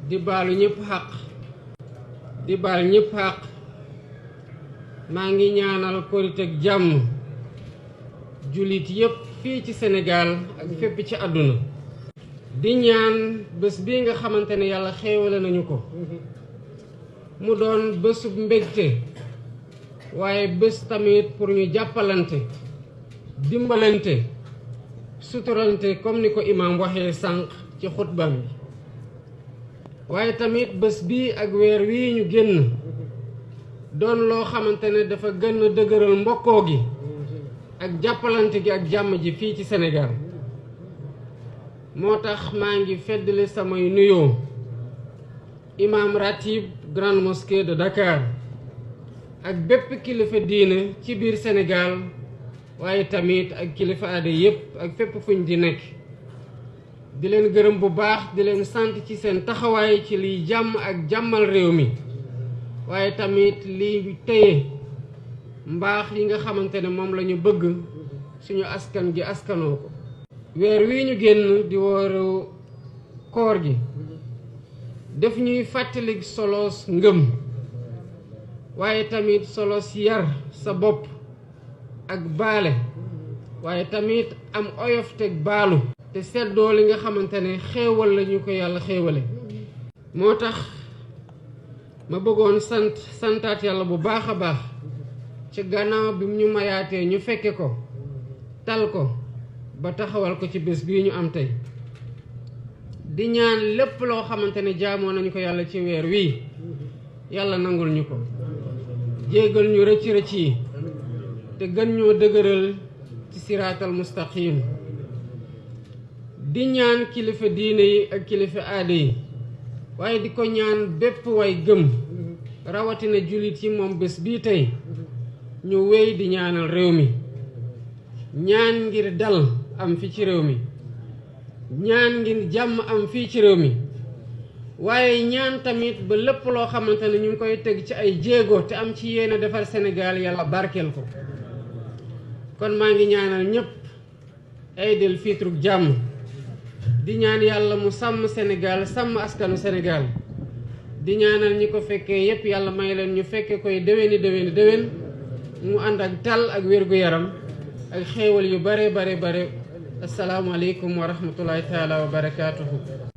di baalu ñëpp xaq di baal ñëpp xaq maa ngi ñaanal korite ak jàmm jullit yépp fii ci Sénégal ak fépp ci àdduna di ñaan bés bi nga xamante ne yàlla xéewale nañu ko mu doon bésub mbégte waaye bés tamit pour ñu jàppalante dimbalante suturante comme ni ko imaam waxee sànq ci xutbaam bi waaye tamit bés bi ak weer wii ñu génn doon loo xamante ne dafa gën a dëgëral mbokkoo gi ak jàppalante gi ak jàmm ji fii ci Sénégal moo tax maa ngi feddali samay nuyoo imam ratib grande mosquée de Dakar ak bépp kilifa diine ci biir Sénégal waaye tamit ak kilifa aada yépp ak fépp fuñ di nekk di leen gërëm bu baax di leen sant ci seen taxawaay ci liy jàmm ak jàmmal réew mi waaye tamit liy téye mbaax yi nga xamante ne moom la ñu bëgg suñu askan gi askanoo ko weer wi ñu génn di wooru koor gi def ñuy fàttali solos ngëm waaye tamit solos yar sa bopp ak baale waaye tamit am oyof teg baalu te seddoo li nga xamante ne xéewal la ñu ko yàlla xéewale moo tax ma bëggoon santaat yàlla bu baax a baax ci gannaaw bi ñu mayaatee ñu fekke ko tal ko ba taxawal ko ci bés bii ñu am tey di ñaan lépp loo xamante ne jaamoo nañu ko yàlla ci weer wii yàlla nangul ñu ko jéggal ñu rëcc rëcc yi te gën ñoo dëgëral ci siraatal mustaqim di ñaan kilifa diine yi ak kilifa aada yi waaye di ko ñaan bépp way gëm rawatina jullit yi moom bés bii tey ñu wéy di ñaanal réew mi ñaan ngir dal am fi ci réew mi ñaan ngir jàmm am fii ci réew mi waaye ñaan tamit ba lépp loo xamante ne ñu ngi koy teg ci ay jéego te am ci yéene defar Sénégal yàlla barkeel ko kon maa ngi ñaanal ñépp Aïdul Fitr jàmm di ñaan yàlla mu sàmm Sénégal sàmm askanu Sénégal di ñaanal ñi ko fekkee yépp yàlla may leen ñu fekke koy déwén mu ànd ak tal ak wér-gu-yaram ak xéewal yu bare assalaamu aleykum wa rahmatullahi taala wa barakaatuhu